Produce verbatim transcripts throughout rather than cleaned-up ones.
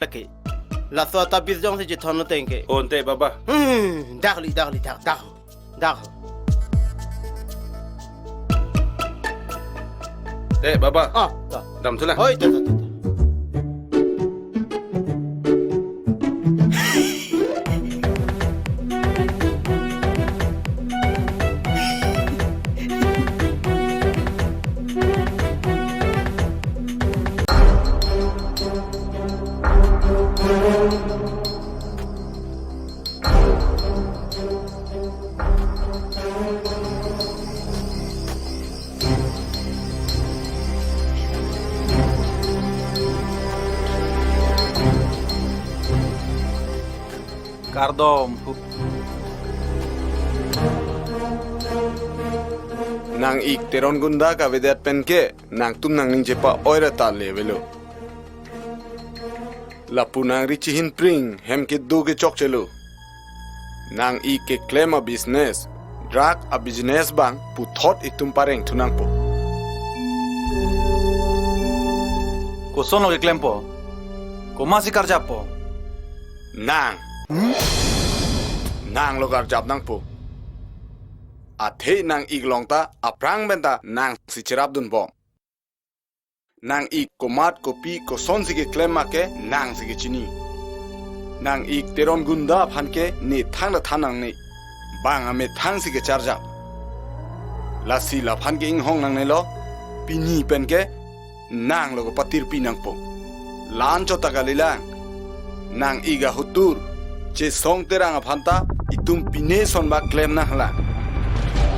lake. Laso atabis jongsi chethon lo tengke. O ante baba. Hmm, dak li, dak li, dak, dak. Dak. Eh, baba. Ah, dak. Damthu lang. Oi, dak, dak, dak, dak. Kardom. Nang-ik Teron Gunda kavedet penke nangtum nangningje pa-oi ra ta le avelo. Lapu nangri chihin pring hem kedo kechokchelo. Nang-ik keklem a-business, drug a-business abang puthot itum parengthu nangpo. Koson lo keklempo? Komatsi karjappo? Nang. Hmm? Nang lo karjap nangpo. Athe nang-ik along ta aphrang pen ta nangsi cherapdunbom. Nang-ik komat kopi kosonsi keklem ma ke nangsi kechini. Nang-ik Teron Gunda aphan ke ne thangta than nangne. Bang amethangsi kecharjap. Lasi laphan ke inghong nangnelo. Pini penke nang lo kepatirpi nangpo. La-an chot ta kalilang. Nang-ik ahutur Chesong Terang aphan ta itum pine son ba klem nanglang.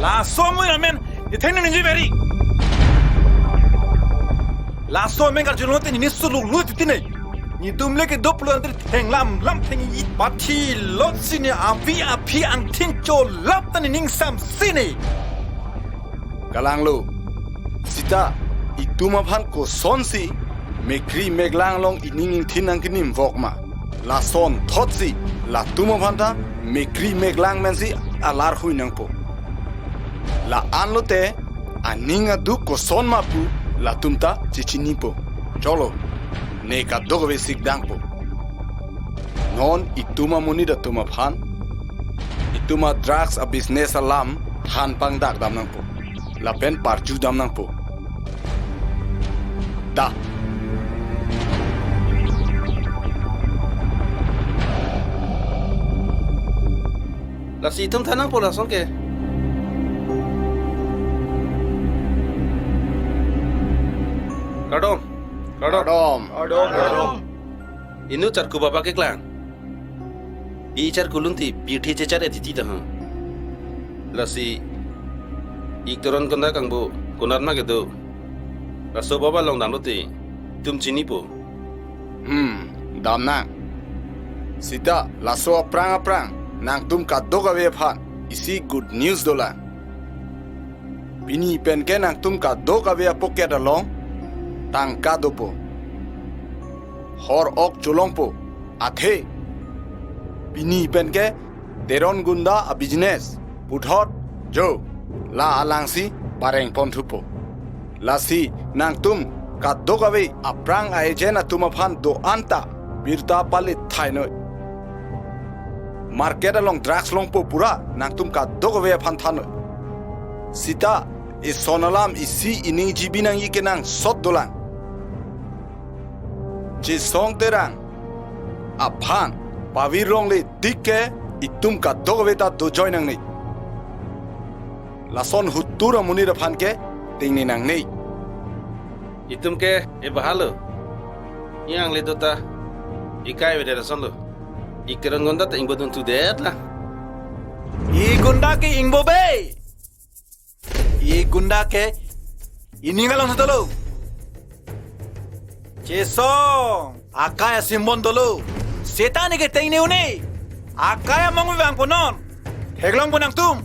Laso amen, itheng ningje beri. Laso amen karjulo te nini suluk lu titine. Nidum le kedo pulo ante thenglam lam theng-i pathi lot sine avi aphi angthin cholap ta nening sam sine. Kalanglo. Sita, itum aphan kosonsi mekri meklang along ining ingthin nangkenim vok ma? Lasonthotsi latum aphan ta mekri meklang mensi alar hui nangpo. La-an lote aning aduk koson ma pu latum ta chechinipo. Cholo, ne kadokave sikdangpo. Non itum amonit atum aphan itum a-drugs a-business alam than pangdak dam nangpo. Lapen parju dam nangpo. Da. Lasi itum than nangpo lason ke. Kardom. Kardom. Kardom. Kardom. Inut charku baba keklang. Pi charku lunti pirthe chechar etiti ta ha. Lasi ik Teron Gunda kangbo konat ma kedo. Laso baba along damlote itum chinipo. Hmm, damnang. Sita laso aphrang aphrang nangtum kadokave aphan isi good news dolang. Pini penke nangtum kadokave a-pocket along tangka dopo. Hor ok cholongpo. Athe pini penke Teron Gunda a-business puthot jo la alangsi parengponthupo. Lasi nangtum kadokave aphrang a-agent atum aphan do-an ta birta palit thainoi. Market along drugs longpo pura nangtum kadokave aphan thannoi. Sita eson alam isi ining G B nang-i kenangsot dolang. Chesong Terang aphan pavir longle tik ke itum kadokave ta dojoi nangne. Lason hutur amonit aphan ke tengne nangne. Itum ke e bahalo. Yang le dota ikai avedet ason lo. Ik Teron Gunda ta ingbodunthudet lang. Ik Gunda ke ingbobe. Ik Gunda ke ining along dolo. Chesong, akai asymbol dolo. Seta ne ke tengne un-e. Akai among vangpo non. Theklongpo nangtum.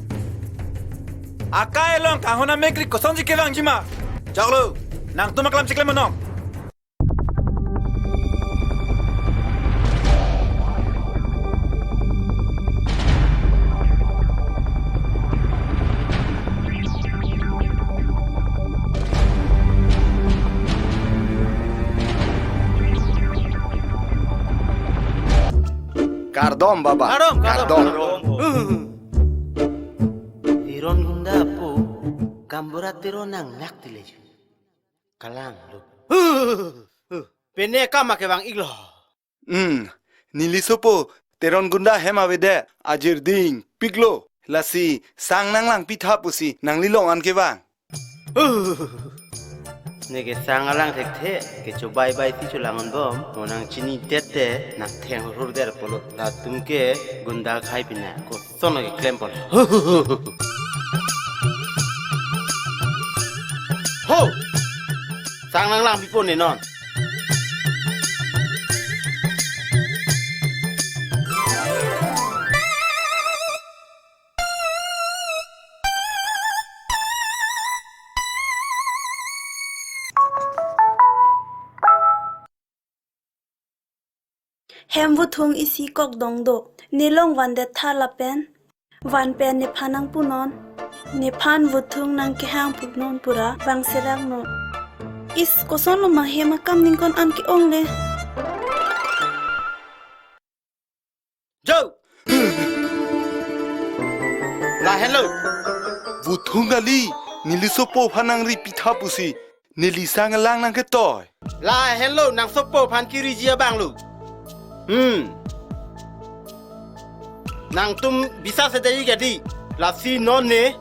Akai along kanghon amekri kosonsi kevangji ma? Choklo, nangtum aklam chiklemnon. Kardom, Baba. Kardom, kardom, kardom. Teron gunda apo, Gaonbura Teron nangnak ti le ju. Kalang lo. Pine akam kevang-iklo. Hmm, neli sopo, Teron gunda ahem avedet, ajir dingpiklo. Lasi sang nanglangpitha pusi, nangli long-an kevang. Neke sang alang thekthe, kechobai bai si cholang-un bom, mo nangchini tete, nangtheng hurder pulo, latum ke gunda akhai pine, koson keklem pulo. Ho! Sang nanglangpipo ne non. Hem vuthung isi kok dong do. Ne long vandet tha lapen. Van pen nephan nangpunon. Nephan vuthung nangkehang punon pura vangserak non. Is, kosonlo ma hem akam ningkan an ke-ong le. Jo! Lahenlo. Vuthung kali, neli sopo aphan nangripitha pusi, neli sang alang nangketoi. Lahenlo, nang sopo aphan kiriji abang lo. Hmm. Nangtum bisa sedai gadi. Lasi non ne,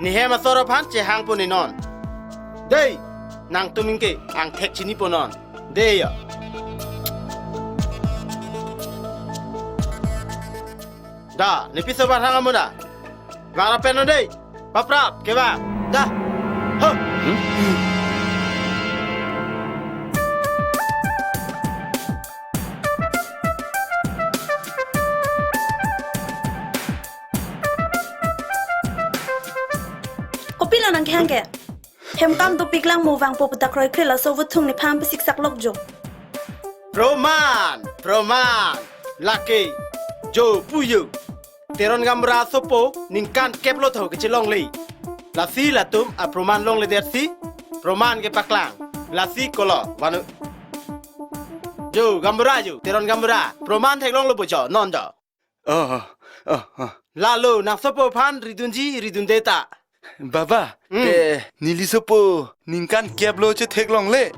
ne hem asor aphan chehangpo ne non. Dei, nangtum ingke angthek chinipo non. Dei ya. Da, ne piso ba thang amuda. Vang ra pen non dei. Paprap, kevang. Da. Ho. Kopilo nangkehang ke? Hem kam dopiklang mo vangpo pu ta kroikre laso vuthung nephan pesiksak lok jo. Proman, proman. Lake, jo pu jo. Teron Gaonbura asopo ningkan kep lo tho kechelongle. Lasi latum aproman longledet si, proman kepaklang. Lasi kolo, vanu. Jo, Gaonbura jo, Teron Gaonbura. Proman theklonglo bo jo, non jo. Oh, oh, oh. Lalo, nang sopo aphan ridunji, ridunde ta. Baba, hmm, te neli sopo ningkan kep lo chetheklongle.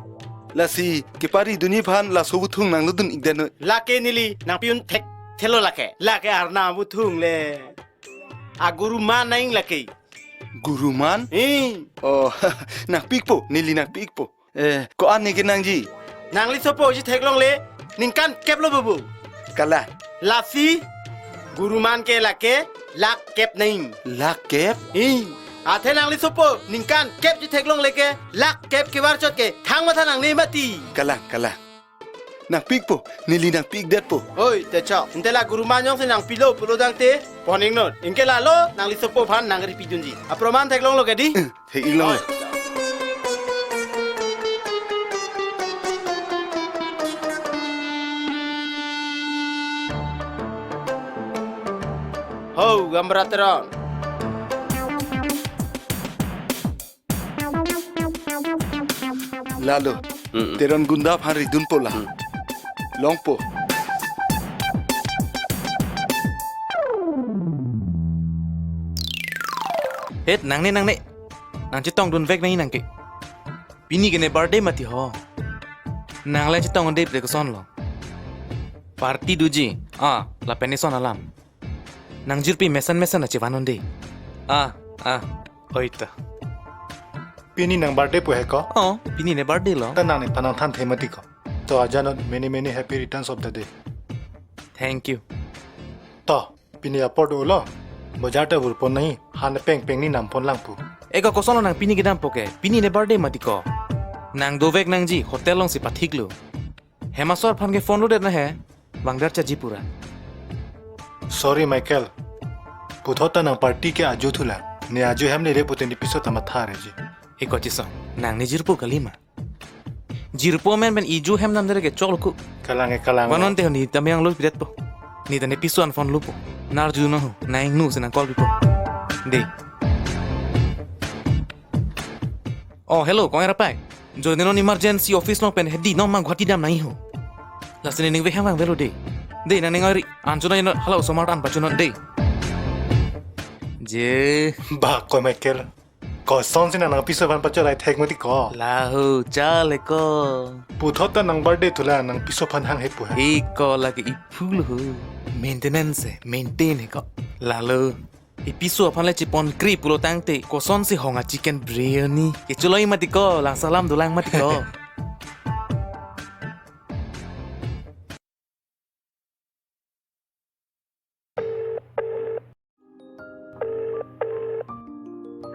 Lasi keparidunji aphan laso vuthung nanglodun-ikdet noi. Lake neli nangpi-un thekthelo lake. Lake arna vuthung le. Aguruman nang lake. Guruman? Eh. Oh, nangpi-ikpo, neli nangpi-ikpo. Eh, ko-an ne kenangji? Nangli sopo chetheklongle, ningkan kep lo bubu. Kalang. Lasi, guruman ke lake, lak kep nang. Lak kep? Ih, athe nangli sopo, ningkan kep chetheklongle ke, lak kep kevar chot ke, thang matha nangne mati. Kalang, kalang. Nangpi-ikpo, neli nangpi-ikdetpo. Oi, te chok. Ante la guruman jongsi nangpilo pulo tangte, pon-iknon. Ingke lalo, nangli sopo aphan nangripidunji. Aproman theklonglo kedi? Eh, thek-iklo. Ho, Gaonbura Teron. Lalo, mm-mm, Teron gunda aphan ridunpo la. Mm. Longpo. Het, nangne, nangne. Nangchetongdunvek nang nangke. Pini ke ne birthday mati ho. Nanglang chetongdunde pre kosonlo. Party doji. Ah, lapen ison alam. Nang jirpi mesen mesen achevan-unde. Ah, ah, oi ta. Pini nang birthday pu he ko? Oh, pini ne birthday lo. Ta nang nephan nangthanthe mati ko. To ajanot many many happy returns of the day. Thank you. To, pini apor dolo. Bojar ta vurpon nahi, han peng peng ne nampon lang pu. Eko kosonlo nang pini kedampo ke, pini ne birthday mati ko. Nang dovek nangji, hotel alongsi pathiklo. Hem asor aphan ke phone lodet na he, vangder chaji pura. Sorry, Michael. Puthot ta nang party ke ajo thulang. Ne ajo hem lele pute ne piso ta matha reji. Eko chisong, nang ne jirpo kalima. Jirpo men pen ijo hem namder ke choklo ku. Kalang e, kalang. Vanon te ho ne ta meyang lo pidetpo. Ne ta ne piso an phone lopo. Nar ju no ho, nang nu si nang call pipo. De. Oh, hello, kong era pai. Join non emergency office along pen hedi non mang Guwahati dam nai ho. Lasi ne ningve hem vangvelo de. Dei, nang ning ori, an chonoi non, hala osomar an pachonoi dei. Je. Ba, ko Michael. Kosonsi nang nangpiso aphan pachonoi thek mati ko. Laho, chale ko. Puthot ta nang birthday thulang nangpiso aphan hanghe pu he. E ko lake iphu lo ho. Maintenance he, maintain he ko. Lalo. Ipiso aphan le chipon kri pulo tangte, kosonsi hong a chicken biryani. Kecholoi mati ko, lang salam dolang mati ko.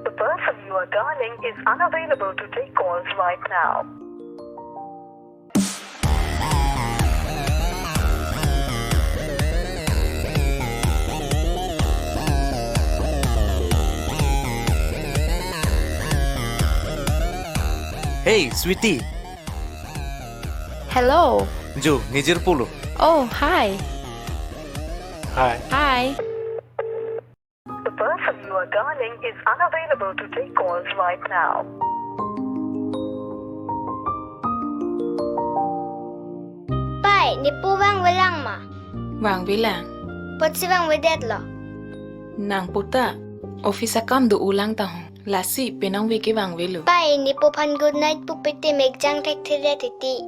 The person you are dialing is unavailable to take calls right now. Hey, sweetie. Hello. Jo, nejirpo lo. Oh, hi. Hi. Hi. The person you are dialing is unavailable to take calls right now. Pai, ne po vangvelang ma? Vangvelang. Kotsi vangvedetlo? Nangpo ta office akam do-olang ta ho. Lasi penang veke vangvelo. Pai, ne po aphan good night pupe te mekjang thekthedet titi.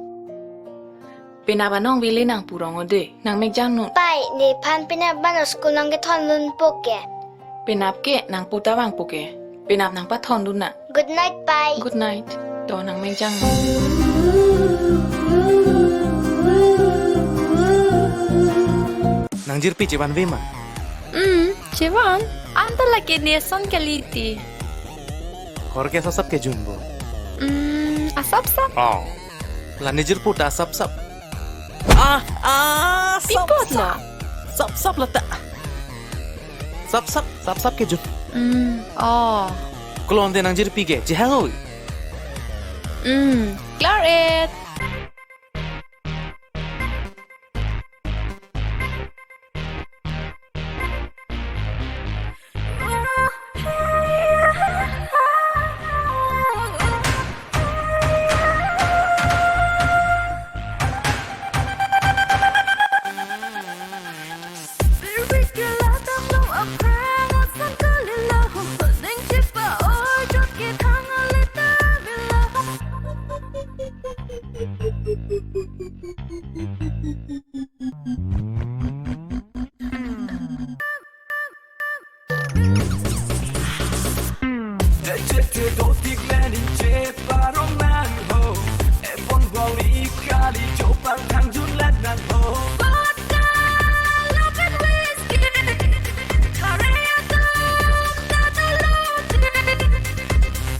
Penap anong vele nangpu rong ode, nang mekjang non. Pai, nephan penap abang school nangkethondunpo ke? Penap ke nangpo ta vangpo ke. Penap nangpathondun na. Good night, pai. Good night. To nang mekjang non. Nangjirpi chevanve ma? Hmm, chevan. Anta lake ne ason kali ti. Kor ke asapsap kejun bo? Hmm, asapsap. Oh. La nejirpo ta asapsap. Ah, ah, pi apot lo? Sapsap la ta. Sapsap, sapsap kejun. Hmm, oh. Klonte nangjirpi ke, chehang oi. Hmm, klar et.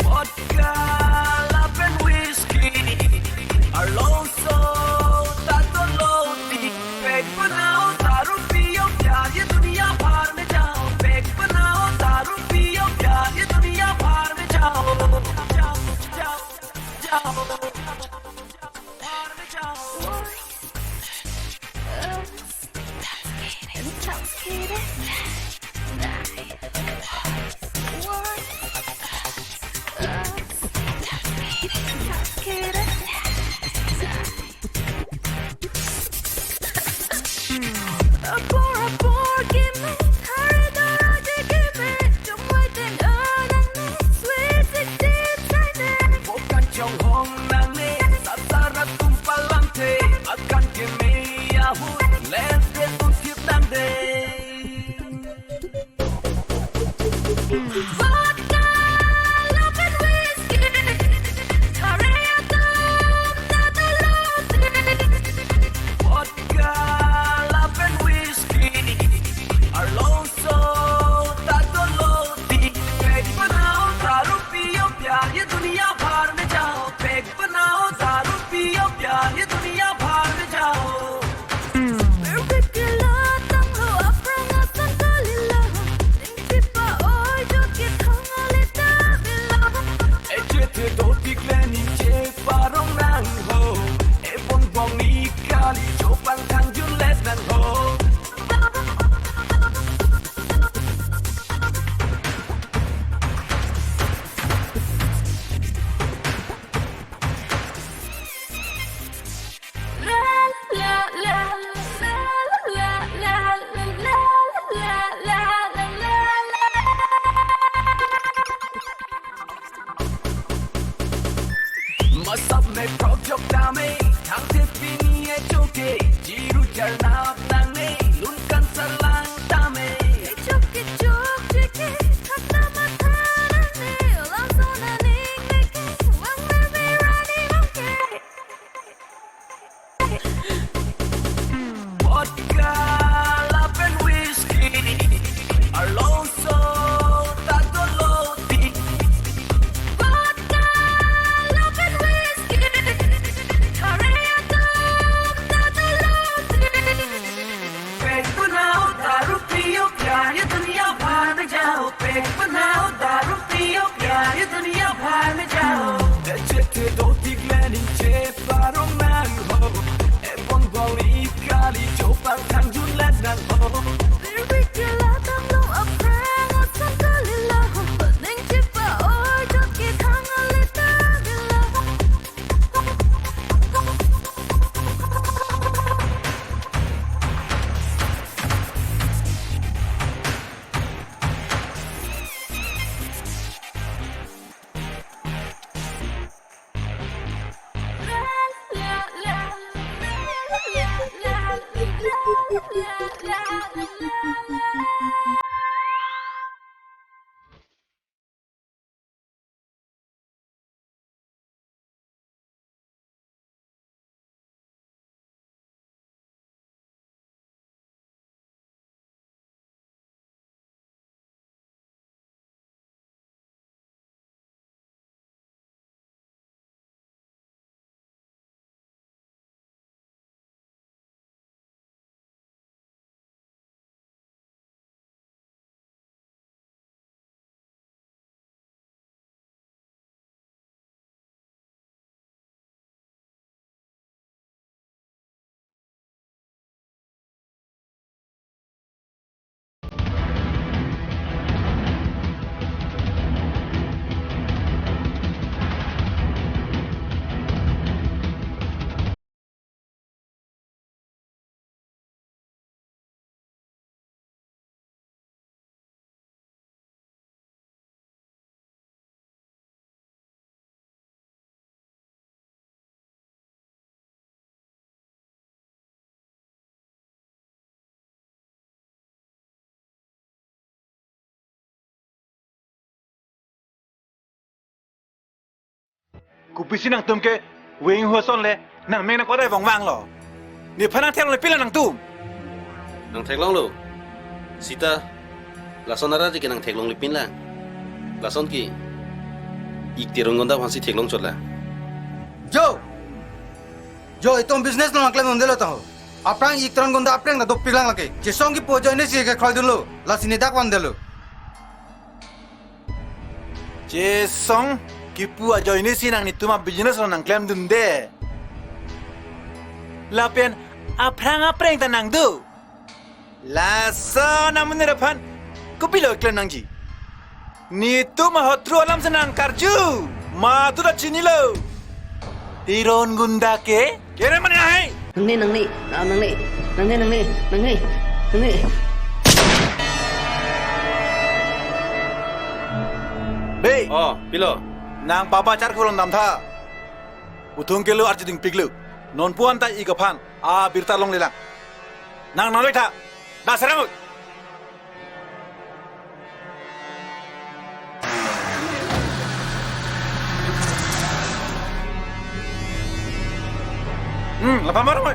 Vodka, love and whiskey. Arloso ta dolo di. Pek banao, daru piyo, pyar ye duniya bhar mein jao. Pek banao, daru piyo, pyar ye duniya bhar mein jao. Jao, jao, jao. Bhar mein jao. Vodka, love and whiskey. Vodka, love and whiskey. Arloso ta dolo di. Pek banao, daru piyo, pyar ye duniya bhar mein jao. Pek banao, daru piyo, pyar ye duniya bhar mein jao. Pek penau daru tiok ya, ye duniya bhar mein jao. Chete do tik le ning che parong nang ho. E bon bong ni kali jo par thang jun le nang ho. Birbik ke la tam lo aphrang asam kali la ho. Ning che pa oi jot ke thang ale ta ke la ho. Kopisi nangtum ke weng huason le nangmeng nangkok dai vongvang lo. Nephan nangtheklong le pila nangtum. Nangtheklonglo. Sita, lason arat ke nangtheklongle pinlang. Lason ke ik Teron gunda aphansi theklong chotlang. Jo! Jo, itum business nangklem undelo taho. Aphrang ik Teron gunda aphrang ta dopiklang lake. Chesong kipu ajoine si ke khroidunlo. Lasi nedak vandetlo. Chesong kipu ajoine si nang netum a-business lo nangklemdunde. Lapen aphrang aphrang ta nang do. Lason amonit aphan kopilo klem nangji. Netum ahotro alam si nangkarju. Matu ta chinilo. Teron gunda ke? Kere mane ahai? Nangne, nangne, ah, nangne, nangne, nangne, nangne, nangne. Be. Oh, pilo. Nang papa char kulon dam tha. Uthung kelo arju dingpiklo. Non puan ta ik aphan abirta longlelang. Nang nang le tha. Dasarang. Hmm, lapamar mo.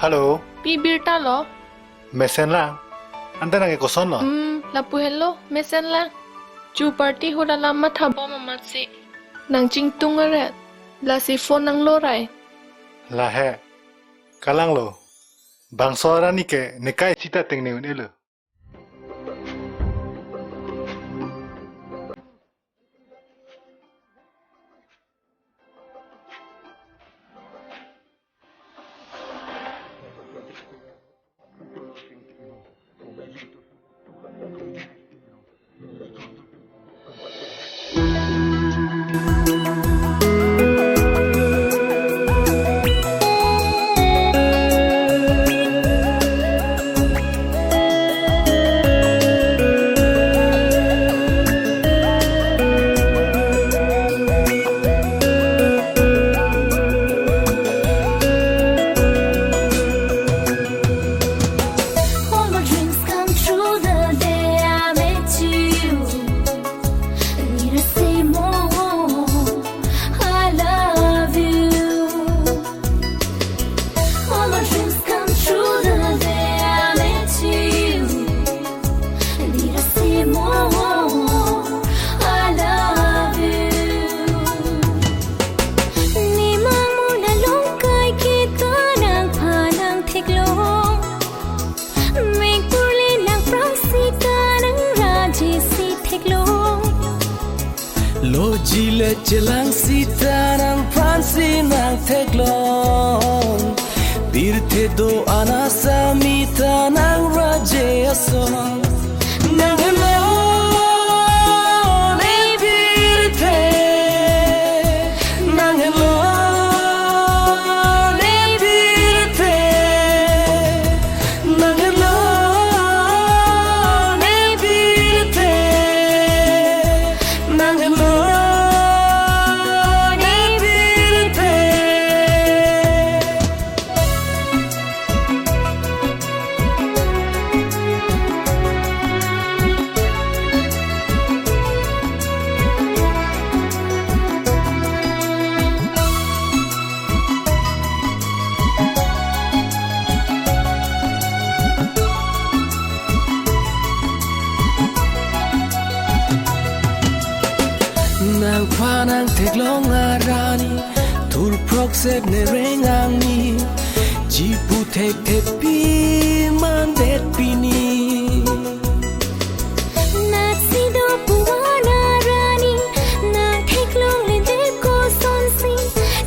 Hello. Pi birta lo? Mesenlang. Ante nang ke kosonlo? Hmm, lapu helo, mesenlang. Chu party ahut alam mathabom amatsi nangchingtung aret. Lasi phone nanglorai. Lahai. Kalanglo. Bangso arni ke nekai sita tengne un-elo. Doji le chelang sita nangphan si nangtheklong. Pirthe do-an asami ta nangraje ason. Nanghenlo ne pirthe, nanghenlo ne pirthe, nanghenlo ne pirthe, nanghenlo ne pirthe. Nangphan nangtheklong arani, thurprok sep ne reng angni, chipu thekthe pi mandet pini. Natsi do pu-an arani, nangtheklongledet kosonsi,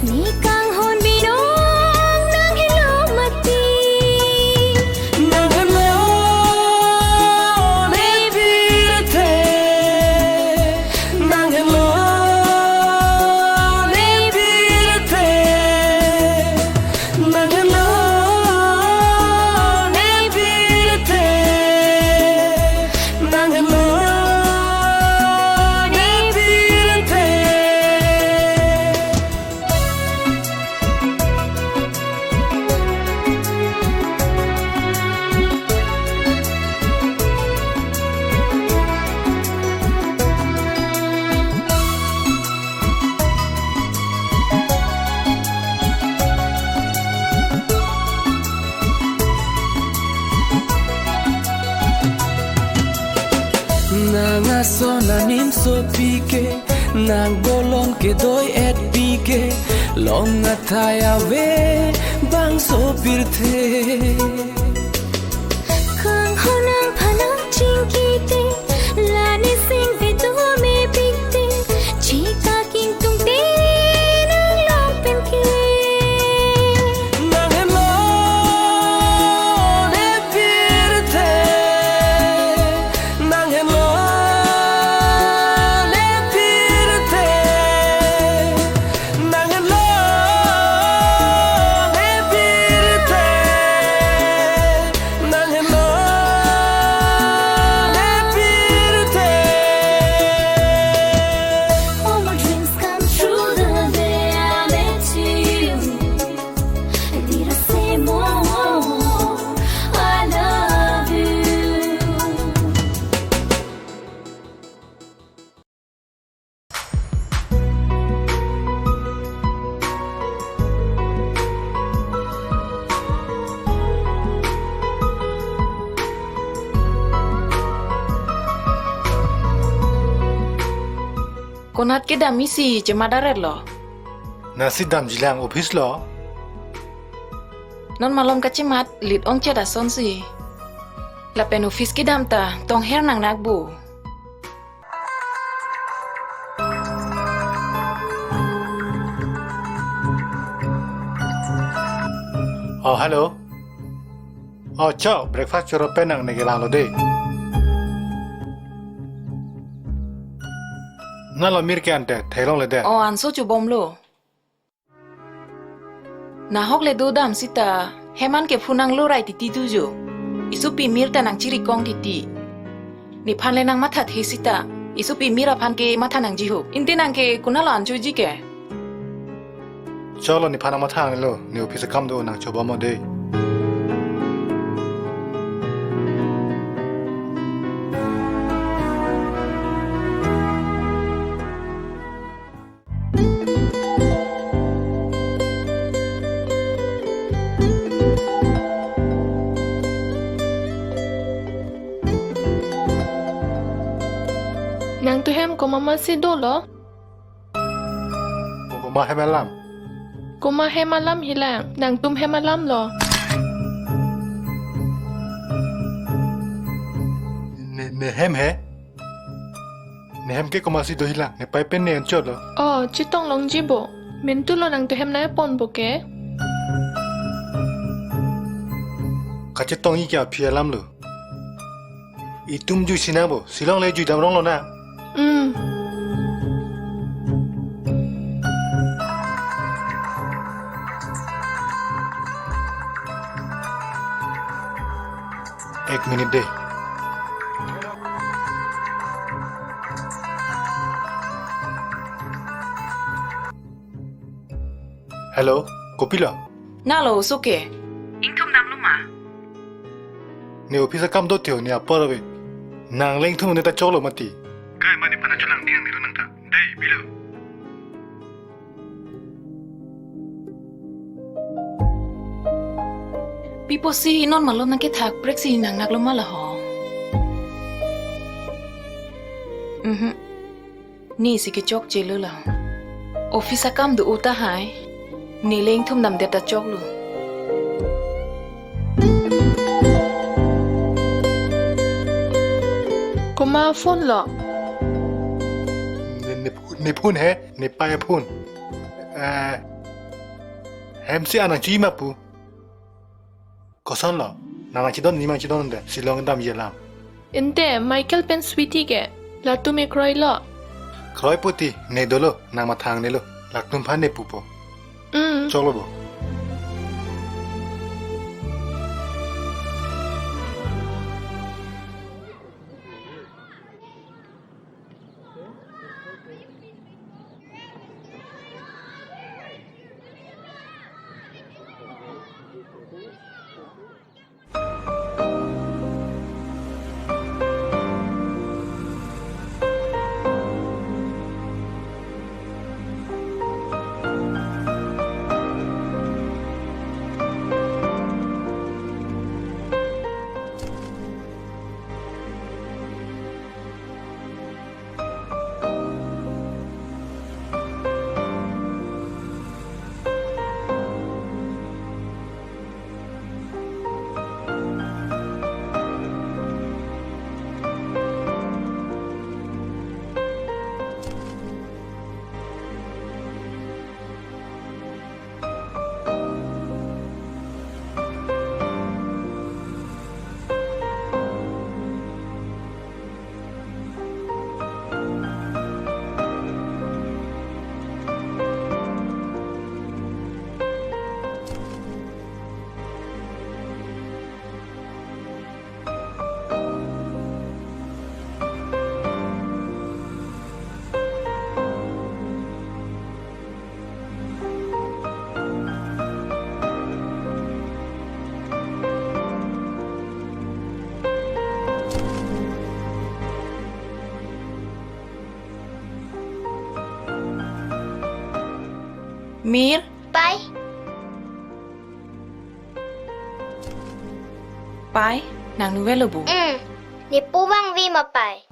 ne kanghon binong nanghenlo mati. Nanghenlo ne pirthe, nanghenlo ne pirthe, nanghenlo ne pirthe, nanghenlo ne pirthe. Nang ason anim sopi ke, nang bolon ke doi et pi ke, long athai ave bangso pirthe. Kanghon nangphan nangchingki te, la ne singve do mepik te, chikak ingtung te nanglong pen ke. Nanghenlo ne pirthe, nanghenlo ne pirthe, nanghenlo ne pirthe, nanghenlo ne pirthe. All my dreams come true the day I met you. Did I say more? I love you. Konat kedam isi chemat aret lo? Nasi damjilang office lo. Non malom kachemat lit ongchet asonsi. Lapen office kedam ta tongher nang nakbu. Oh, hello. Oh, chok, breakfast choro pen nang neke vanglo de. Nalo mir ke ante, theklongle de. Oh, anso chubomlo. Nahok le dodam sita, hem an ke phone nanglo rai titi tu jo. Isopi mir ta nangchirikong titi. Nephan le nangmathathe sita, isopi mir aphan ke matha nangji ho. Ante nang ke konatlo an choji ke? Cholo nephan nangmatha nanglo, ne office akam do nang chobom de. Nangtum hem komat ma si dolo? Komat hem alam? Komat hem alam hilang, nangtum hem alam lo. Ne, ne hem he? Ne hem ke komatsi dohilang, ne pai pen ne anchot lo. Oh, chetong longji bo. Mentu lo nangtum hem nangponpo ke. Kachetongji ke aphi alam lo. Itum juisi nang bo, Shillong le jui dam rong lonang. Hmm. Ek minute de. Hello, kopilo? Nalo, oso ke? Ingthum damlo ma? Ne office akam do theo, ne apor ave. Nang le ingthum un-e ta choklo mati. Kai mane pana cholang ding nilo nang ta. Dei, bilo. Pi apotsi non malom nangkethak prek si nang naklo ma la ho. Mhm. Ne si kechokche lo la. Office akam do-o tahai. Ne le ingthum damdet ta choklo. Komat phone lo? Ne, ne, ne phone he, ne pai phone. Eh, hem si anang chi ma pu. Koson lo? Nang nangchedon, ne nangchedon de, Shillong damji alam. Ante, Michael pen Sweetie ke, latum e kroi lo? Kroi puti, ne dolo, nang mathang ne lo, latum aphan ne pupo. Mm. Choklo bo. Mir? Pai. Pai, nang nuvelo bu? Mm. Ne po vangve ma pai?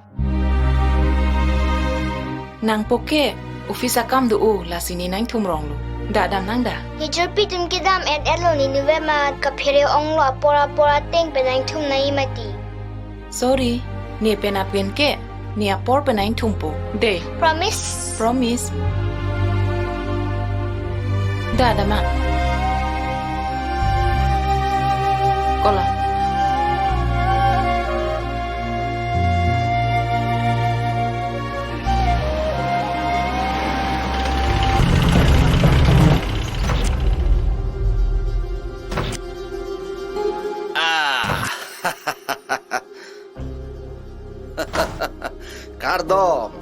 Nangpo ke, office akam do-o, lasi ne nangthum ronglo. Da damnang da. Ne jirpi atum kedam et et lo, ne nuve ma kaphere onglo, apor apor ateng pen nangthum nangji mati. Sorry, ne pen apgen ke, ne apor pen nangthumpo. De. Promise? Promise. Da, da ma. Kola. Ah. Kardom.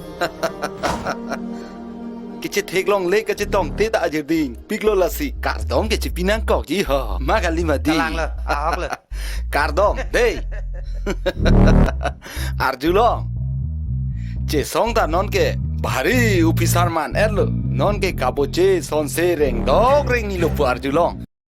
Kachethek longle kachetongte ta ajir ding. Piklo lasi. Kardom kachepi nangkokji ho. Ma kali ma di. Kalang lo, ahok lo. Kardom, dei. Arjulong. Chesong ta nonke bhari officer man et lo. Nonke kaboche sonse rengdok rengni lo pu arjulong.